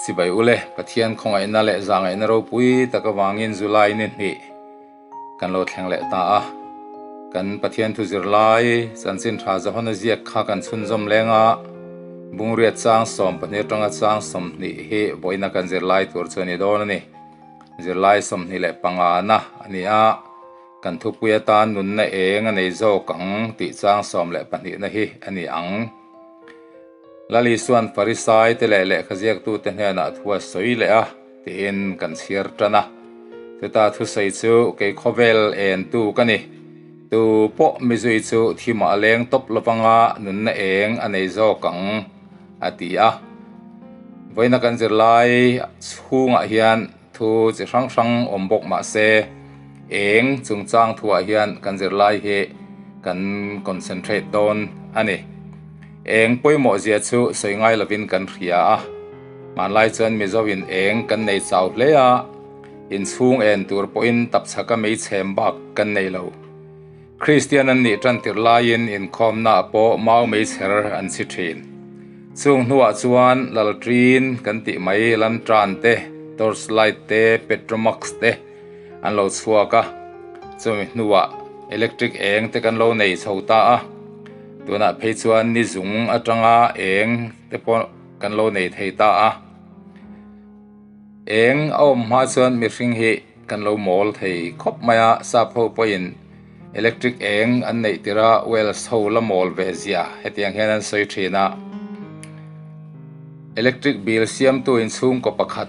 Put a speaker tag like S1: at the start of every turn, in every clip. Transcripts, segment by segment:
S1: Chibai ule, Pathian khawngaihna leh zahngaihna ropui tak avangin July ni hnih kan lo thleng leh ta a. Kan Pathian thu zirlai chanchin tha Johana ziak kha kan chhunzawm leng a, Bungriat chang 12 atanga chang 20 hi vawiina kan zirlai tur chu a ni dawn a ni. Zirlai 25 na a ni a. Kan thupui atan nunna eng a nei zawk ang tih chang 12 na hi a ni ang. Lali chuan Farisai te leh lehkha ziaktute hnenah thu a sawi leh a tiin kan chhiar tan a. Chuta thusawi chu kei khawvel entu ka ni. Tu pawh mizui chu thimah a leng tawp lovanga nunna eng a nei zawk ang a ti a. Vawiina kan zirlai chhungah hian Thu chi hrang hrang awm bawk mah se, eng chungchang thuah hian kan zirlai hi kan concentrate dawn a ni. Eng pawimawh zia chu sawi ngai lovin kan hria a, hmanlai chuan Mizoin eng kan nei chau hle a, inchhung en tur pawhin tapchhaka mei chhem bak kan nei lo. Kristian an nih tan tirh laiin inkhawmnaah pawh mau meichher an chhi thin. Chung hnuah chuan lalṭin kan tih mai lantern te, torch light te, petromax te an lo chhuak a, chumi hnuah electric eng te kan lo nei chho ta a, tunah phei chuan ni zung atanga eng te pawh kan lo nei thei ta a. Eng a awm hma chuan mihring hi kan lo mawl thei khawp mai a, sap ho pawhin electric eng an neih tir a, Wales ho la mawl ve zia hetiang hian an sawi thin a. Electric bill siamtu in chhungkaw pakhat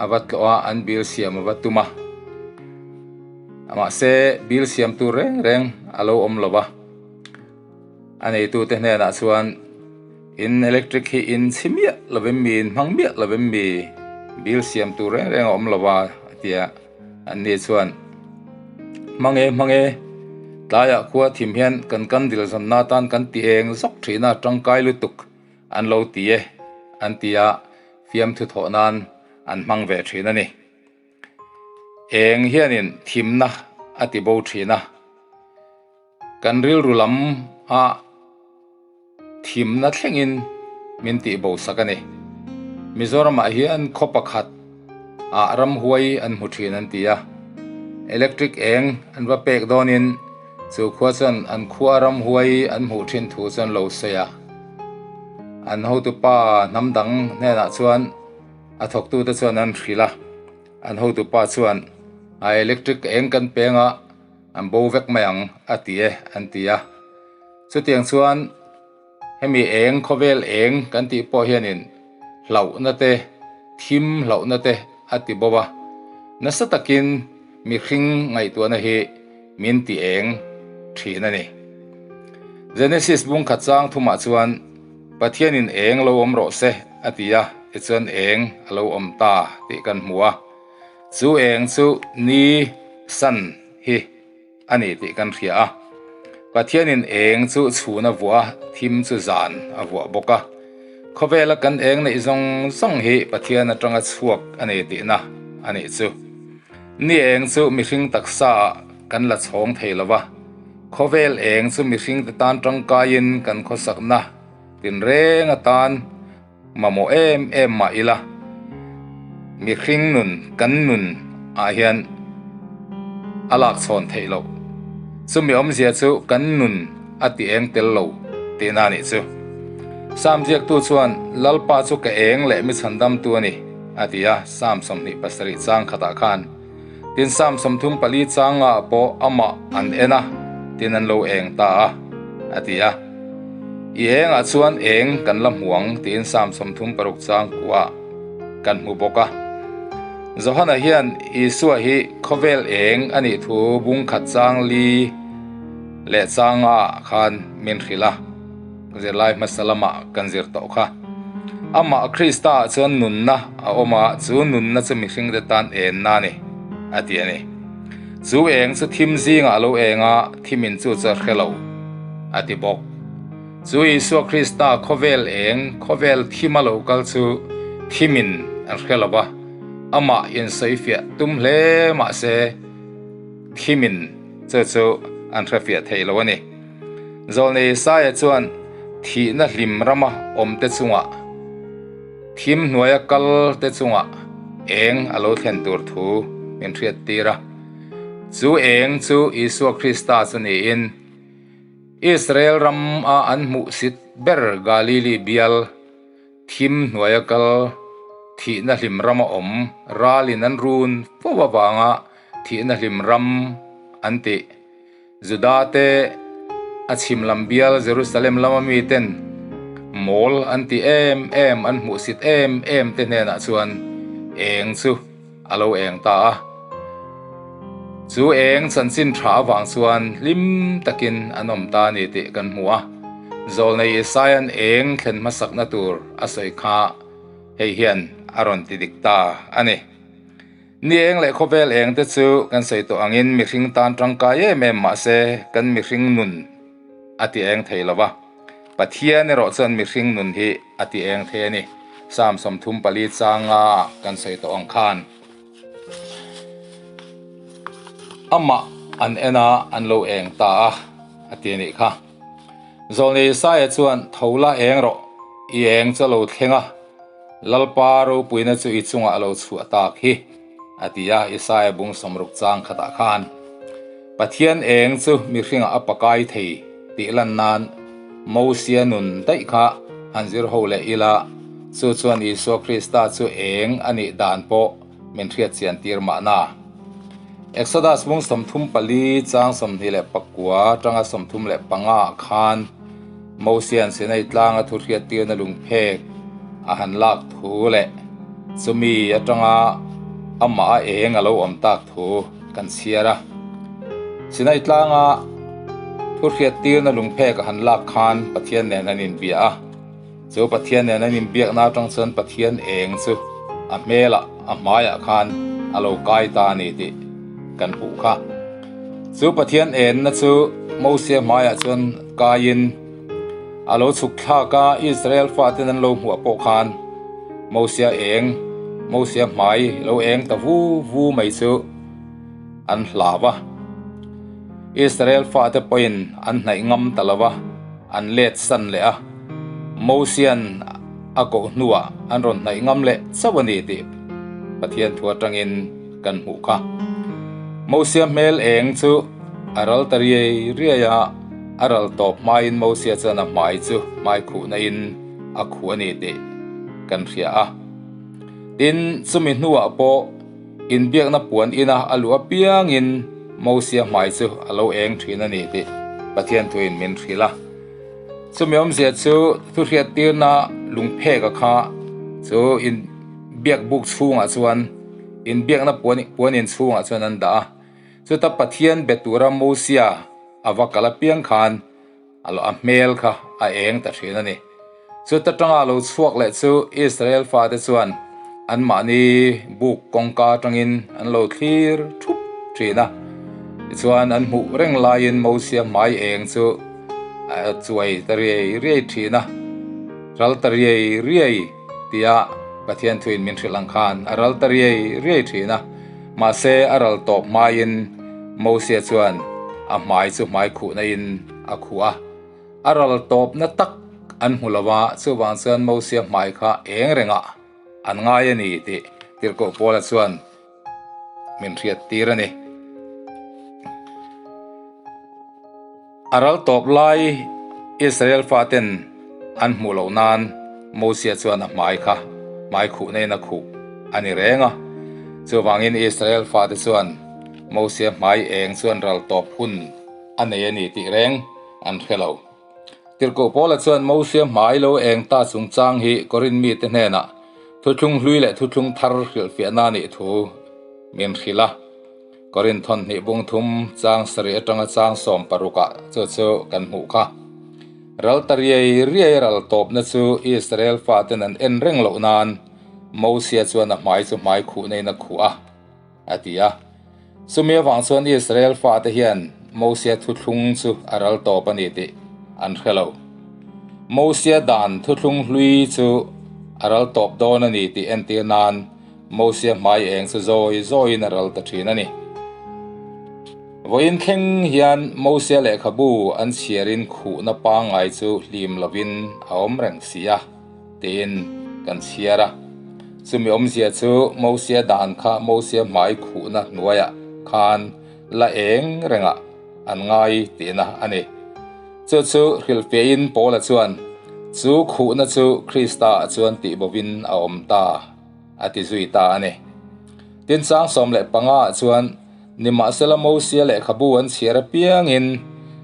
S1: a va tlawh a, an bill siam a va tum a, mahse bill siamtu reng reng a lo awm lo va. A neitute hnenah chuan in electric hi in chhi miah lovin mi, in hmang miah lovin mi, bill siam tur reng reng a awm lo a, a ti a. Anni chuan, Hmang e, hmang e, tlaiah khua thim hian kan kandil zawnna atan kan ti eng zawk thin a, tangkai lutuk an lo ti e, an ti a, fiamthu thawh nan an hmang ve thin a ni. Eng hianin thimna a ti bo thin a. Kan rilru lam a thimna thlengin min tih bo sak a ni. Mizoramah hian khaw pakhat ah ramhuai an hmu thin an ti a, electric eng an va pek dawnin chu khua chuan an khua ramhuai an hmuh thin thu chuan lo sawi a. An hotupa hnam dang hnenah chuan a thawktute chuan an hrilh a, an hotupa chuan a electric eng kan peng a, An bo vek mai ang a ti e an ti a. Chutiang chuan hemi eng khawvel eng kan tih pawh hianin hlauhna te, thim hlauhna te a ti bo a. Nasa takin mihring ngaihtuahna hi min ti eng thin a ni. Genesis bung khat chang thumah chuan Pathianin eng lo awm rawh se a ti a, tichuan eng a lo awm ta tih kan hmu a. Chu eng chu ni san hi a ni tih kan hria a. Pathianin eng chu chhun a vuah a, thim chu zan a vuah bawk a. Khawvela kan eng neih zawng zawng hi Pathian atanga chhuak a ni tihna a nih chu. Ni eng chu mihring taksa ah kan la chhawng thei lo va, khawvel eng chu mihringte tan tangkaiin kan khawsakna tinreng atan Mamawh em em mah ila, mihring nun kan nun ah hian a lak chhawn theih loh. Chumi awmzia chu kan nun a ti eng tel lo tihna a nih chu. Sam ziaktu chuan, Lalpa chu ka eng leh mi chhandamtu a ni, a ti a, Sam 27 chang khatah khan. Tin Sam 34 changah pawh amah an en a, tin an lo eng ta a, a ti a. I engah chuan eng kan la hmu ang tiin Sam 36 chang kuah kan hmu bawk a. Johana hian Isua hi khawvel eng a nih thu bung khat chang li leh changa khan min hrilh a, zirlai hmasa lamah kan zir tawh kha. Amah Krista ah chuan nunna a awm a, chu nunna chu mihringte tan enna a ni, a ti a ni. Chu eng chu thim zingah a lo eng a, thimin chu chu a hre lo, a ti bawk. Chu Isua Krista khawvel eng, khawvel thim a lo kal chu thimin an hre lo va, amah insawifiah tum hle mah se thimin chu chu an hrefiah thei lo a ni. Zawlnei Isaia chuan thihna hlim rama awmte chungah. Thim hnuaia kal te chungah eng a lo thlen tur thu min hriat tir a. Chu eng chu Isua Krista chu niin Israel ram a an hmuhsit ber Galili bial thim hnuaia kal thihna hlim rama awm ralin an run fo avanga thihna hlim ram an tih. Juda te a chhim lam bial Jerusalem lama miten mawl an ti em em, an hmuhsit em em te hnenah chuan eng chu a lo eng ta a. Chu eng chanchin tha avang chuan hlim takin an awm ta a ni tih kan hmu a. Zawlnei Isaia'n eng thlen hmasakna tur a sawi kha hei hian a rawn ti dik ta a ni. Ni eng leh khawvel eng te chu kan sawi tawh angin mihring tan tangkai em em mahse kan mihring nun a ti eng thei lo va, Pathian erawh chuan mihring nun hi a ti eng thei a ni. Psalm 34 changa kan sawi tawh ang khan amah an en a, an lo eng ta a, a ti a nih kha. Zawlnei Isaia chuan tho la eng rawh, i eng chu a lo thleng a, Lalpa ropuina chu i chungah a lo chhuah tak hi, a ti a, Isaia bung 60 chang khatah khan. Pathian eng chu mihringah a pakai thei tih lan nan Mosia nun daih kha han zir ho leh ila, chu chuan Isua Krista chu eng a nih dan pawh min hriat chian tir mahna. Exodus bung 34 chang 29 atanga 35 ah khan Mosia'n Sinai tlanga thu hriattirna lungphek a han lak thu leh chumi atanga amah a eng a lo awm tak thu kan chhiar a. Sinai tlanga thu hriattirna lungphek a han lak khan Pathian nen an inbia a. Chu Pathian nen an inbiakna atang chuan Pathian eng chu a hmelah, a hmaiah khan a lo kai ta a ni tih kan hmuh kha. Chu Pathian enna chu Mosia hmaiah chuan kaiin a lo chhuk thlak a, Israel faten an lo hmuah pawh khan Mosia eng, Mosia hmai lo eng ta vu vu mai chu an hlau a. Israel fate pawhin an hnaih ngam ta lo va, an let san leh a. Mosia'n a koh hnuah an rawn hnaih ngam leh chauh a ni tih Pathian thu atangin kan hmuh kha. Mosia hmel eng chu a ral ta riai riai a, a ral tawp hmain Mosia chuan a hmai chu hmai khuhna in a khuh a ni tih kan hria a. Tin, chumi hnuah pawh inbiakna puan ina a luh apiangin Mosia hmai chu a lo eng thin a ni tih Pathian thuin min hrilh a. Chumi awmzia chu thuhriattirna lungpheka kha chu inbiakbuk chhungah chuan Inbiakna puan puan in chhungah chuan an dah a, chuta Pathian be tura Mosia a va kal apiang khan a lo a hmel kha a eng ta thin a ni. Chuta tanga lo chhuak leh chu Israel fate chuan anmahni buk kawngka atangin an lo thlir thup thin a, tichuan an hmuh reng laiin Mosia hmai eng chu a chuai ta riai riai thin a, ral ta riai riai. Tia Pathian thuin min hrilh ang khan a ral ta riai riai thin a, mahse a ral tawp hmaiin Mosia chuan a hmai chu hmai khuhna in a khuh a, a ral tawpna tak an hmu lo a, chuvang chuan Mosia hmai kha eng rengah an ngai a ni tih Tirhkoh Paula chuan min hriat tir a ni. A ral tawp lai Israel faten an hmuh loh nan Mosia chuan a hmai kha hmai khuh neiin a khuh a ni reng a. Chuvangin Israel fate chuan Mosia hmai eng chuan ral tawp hun a nei a ni tih reng an hre lo. Tirhkoh Paula chuan Mosia hmai lo eng ta chungchang hi Korinth mite hnenah thuthlung hlui leh thuthlung thar hrilhfiahna a nih thu min hrilh a. Korinth thawnhnih bung thum chang sarih atanga chang 16 ah chu chu kan hmuh kha. Ral ta riai riai ral tawpna chu Israel faten an en reng loh nan Mosia chuan a hmai chu hmai khuh neiin a khuh a, a ti a. Chumi avang chuan Israel fate hian Mosia thuthlung chu a ral tawp a ni tih an hre lo. Mosia dan thuthlung hlui chu a ral tawp dawn a ni tih entir nan Mosia hmai eng chu zawi zawiin a ral ta thin a ni. Vawiin thleng hian Mosia lehkhabu an chhiarin khuhna pangngai chu hlim lovin a awm reng si a, tiin. kan chhiar a. Chumi awmzia chu Mosia dan kha Mosia hmai khuhna hnuaiah khan la eng rengah an ngai tihna a ni. Chu chu hrilhfiahin Paula chuan, Chu khuhna chu Krista-ah chuan tihbovin a awm ta, a ti zui ta a ni. Tin, chang 15 ah chuan, Nimahsela Mosia lehkhabu an chhiar apiangin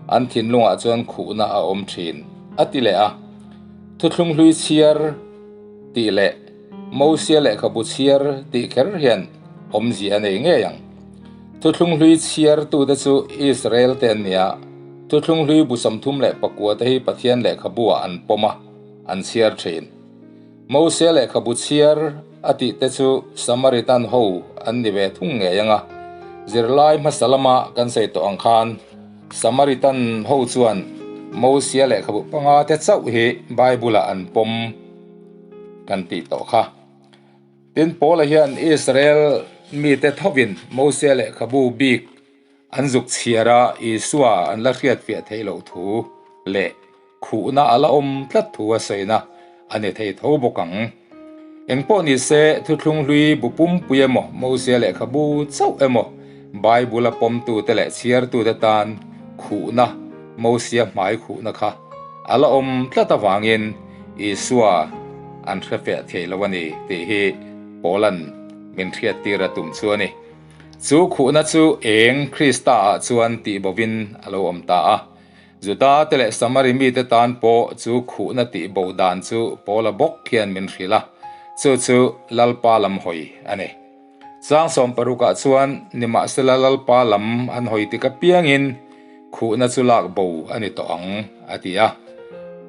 S1: an thinlungah chuan khuhna a awm thin, a ti leh a. Thuthlung hlui chhiar tih leh Mosia lehkhabu chhiar tih kher hian awmzia a nei ngei ang. Thuthlung hlui chhiartute chu Israel te an ni a, thuthlung hlui bu 34 te hi Pathian lehkhabu-ah an pawm a, an chhiar thin. Mose lehkhabu chhiar a tih te chu Samaritan ho an ni ve thung ngei ang a, zirlai hmasa lama kan sawi tawh ang khan Samaritan ho chuan Mosia lehkhabu panga te chauh hi Bible-ah an pawm kan tih tawh kha. Tin, Paula hian Israel mite thovin Mosia lehkhabu bik An zuk chhiar a, Isua an la hriatfiah theih loh thu leh khuhna a la awm tlat thu a sawina a ni thei tho bawk ang. Engpawh ni se, thuthlung hlui bu pumpui emaw, Mosia lehkhabu chauh emaw, Bible-a pawmtute leh chhiartute tan khuhna, Mosia hmai khuhna kha a la awm tlat avangin Isua an hrefiah thei lo a ni tih hi Paula'n min hriattir a tum chu a ni. Chu khuhna chu eng Krista-ah chuan tihbovin a lo awm ta a. Juda-te leh Samari mite tan pawh chu khuhna tihbo dan chu Paula bawk hian min hrilh a, chu chu Lalpa lam hawi a ni. Chang sawmparukah chuan nimahsela Lalpa lam an hawi tik apiangin khuhna chu lak bo a ni tawh ang, a ti a.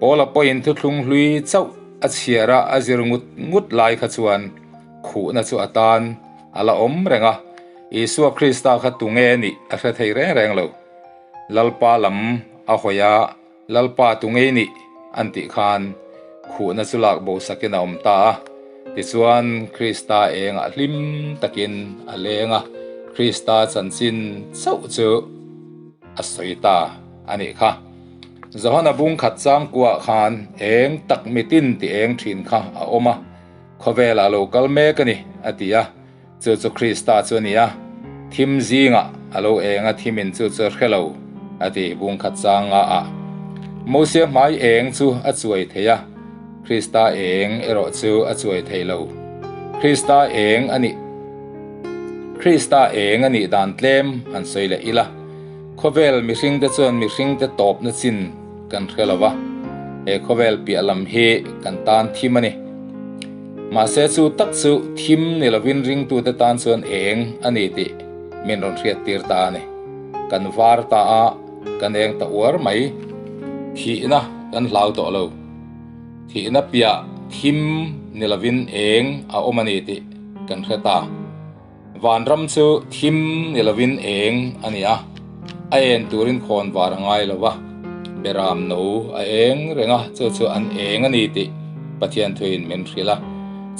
S1: Paula pawhin thuthlung hlui chauh a chhiar a, a zir ngut ngut lai kha chuan khuhna chu a tan A la awm reng a, Isua Krista kha tunge a nih a hre thei reng reng lo. Lalpa lam a hawi a, Lalpa tunge i nih? an tih khan khuhna chu lak bo sakin a awm ta a. Tichuan, Krista engah hlim takin a leng a, Krista chanchin chauh chu a sawi ta a nih kha. Johana bung khat changkuah khan eng tak mitin ti eng thin kha a awm a. Khawvelah lo kal mek a ni, a ti a. Chu chu Krista chu a ni a, thim zingah a lo eng a, thimin chu chu a hre lo, a ti bung khat changa a. Mosia hmai eng chu a chuai thei a, Krista eng erawh chu a chuai thei lo. Krista eng a nih Krista eng a nih dan tlem han sawi leh ila, khawvel mihringte chuan mihringte tawpna chin kan hre lo va, he khawvel piah lam hi kan tan thim a ni. Mahse chu tak chu thim ni lovin ringtute tan chuan eng a ni tih min rawn hriattir ta a ni. Kan var ta a, kan eng ta uar mai. Thihna kan hlau tawh lo. Thihna piah thim ni lovin eng a awm a ni tih kan hre ta. Vanram chu thim ni lovin eng a ni a, a en turin khawn var a ngai lo va, beram no a eng reng a, chu chu an eng a ni tih Pathian thuin min hrilh a.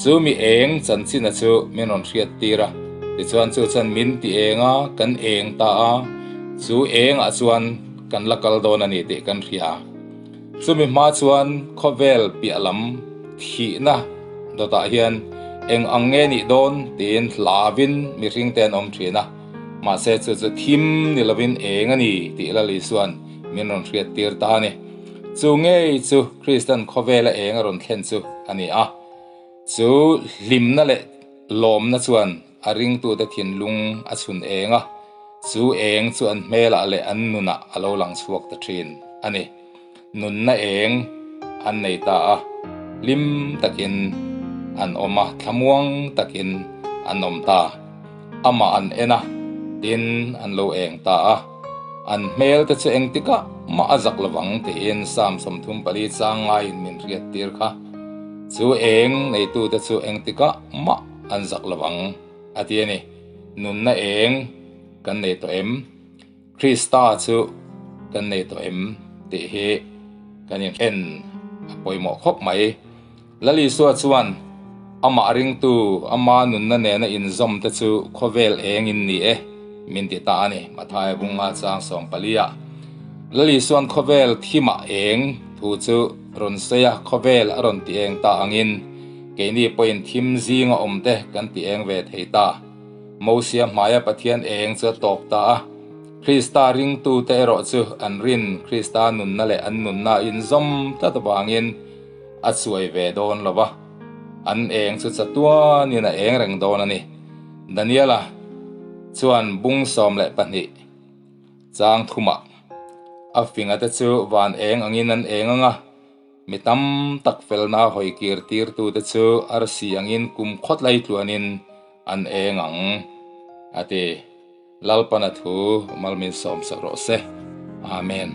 S1: Chu mi eng chanchina chu min rawn hriat tir a, tichuan chu chuan min ti eng a, kan eng ta a, chu engah chuan kan la kal dawn a ni tih kan hria. Chumi hma chuan khawvel piah lam thihna dawtah hian eng ang nge nih dawn tiin hlavin mihring te an awm thin a, mahse chu chu thim ni lovin eng a ni tih Lal Isua'n min rawn hriat tir ta a ni. Chu ngei chu Krista'n khawvela eng a rawn thlen chu a ni a, chu hlimna leh lawmna chuan A ringtute thinlung a chhun eng a, chu eng chu an hmelah leh an nunah a lo lang chhuak ta thin a ni. Nunna eng an nei ta a, hlim takin an awm a, thlamuang takin an awm ta. Amah an en a, tin an lo eng ta a. An hmel te chu engtikah mah a zak lovang tiin Psalm 34 chang ngaiin min hriattir kha. Chu eng neitute chu engtikah mah An zak lo ang, a ti a ni. Nunna eng kan nei tawh em? Krista chu kan nei tawh em? tih hi kan in en a pawimawh khawp mai. Lal Isua chuan amah ringtu, ama nunna nena inzawm te chu khawvel eng in ni e, min ti ta a ni, Mathaia bunga chang 14 ah. Lal Isuan khawvel thimah eng thu chu rawn sawi a, khawvel a rawn ti eng ta angin. Keini pawhin thim zinga awmte kan ti eng ve thei ta. Mosia hmaia Pathian eng chu a tawp ta a. Krista ringtute erawh chu an rin Krista nunna leh an nunna a inzawm tlat avangin a chuai ve dawn lo va, an eng chu chatuanin a eng reng dawn a ni. Daniela chuan bung 12 chang thumah a fingate chu van eng angin an eng ang a, Mi tam tak felna hawi kir tirtute chu arsi angin kum khawtlai tluanin an eng ang, a ti. Lalpana thu malmin sawmsak rawh se. Amen.